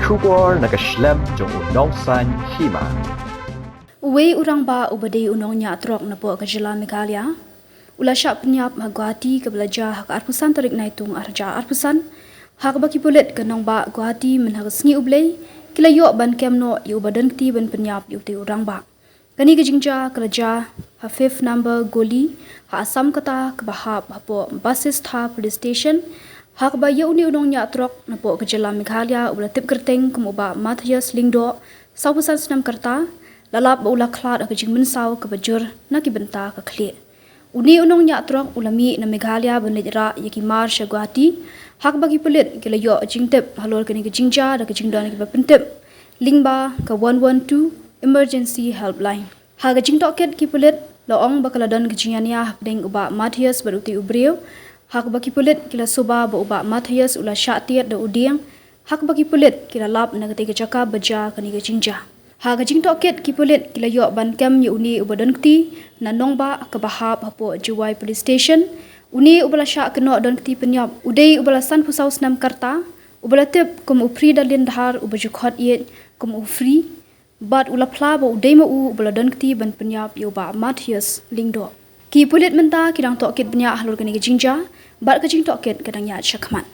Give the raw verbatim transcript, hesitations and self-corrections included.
Khubor na ka shlem jong u Nongsaiñ Hima. Uwei u rangbah uba dei u nongñiah trok napoh ka jylla Meghalaya u la shah pynïap ha Guwahati kaba la jia ha ka arphew san tarik Naitung arhajar arphew san, ha kaba ki pulit ka nongbah Guwahati mynha ka sngi U Blei ki la ïoh ban kem noh ïa uba don kti ban pynïap ïa utei u rangbah. Kane ka jingjia ka la jia ha fifth number Goli ha Assam Kata kaba hap hapoh Basistha Police Station, ha kaba ïa une u nongñiah trok napoh ka jylla Meghalaya uba la tip kyrteng kum u Bah Matthias Lyngdoh, sawphew san snem ka rta, la lap ba u la khlad ha ka jingmynsaw kaba jur na ki bynta ka khlieh. Une u nongñiah trok u la mih na Meghalaya ban leit rah ïa ki mar sha Guwahati, ha kaba ki pulit ki la ïoh jingtip halor kane ka jingjia da ka jingdon kiba pyntip lyngba ka one one two Emergency Helpline. Ha ka jingtohkit ki pulit la ong ba ka la don ka jingïania hapdeng u Bah Matthias bad utei u briew, ha kaba ki pulit ki la suba ba u Bah Matthias u la shah tied da u dieng, ha kaba ki pulit ki la lap na katei ka jaka ba jia kane ka jingjia. Ha ka jingtohkit ki pulit ki la ïoh ban kem ïa une uba don kti na nongbah kaba hap hapoh Jowai Police Station. Une uba la shah kynnoh don kti pynïap u dei uba la sanphew saw snem ka rta, uba la tip kum u Fridalin Dhar uba ju khot ïeit kum u Fri, bad u la phla ba u dei ma u uba la don kti ban pynïap ïa u Bah Matthias Lyngdoh. Ki pulit mynta ki dang tohkit bniah halor kane ka jingjia bad ka jingtohkit ka dang ïaid shakhmat.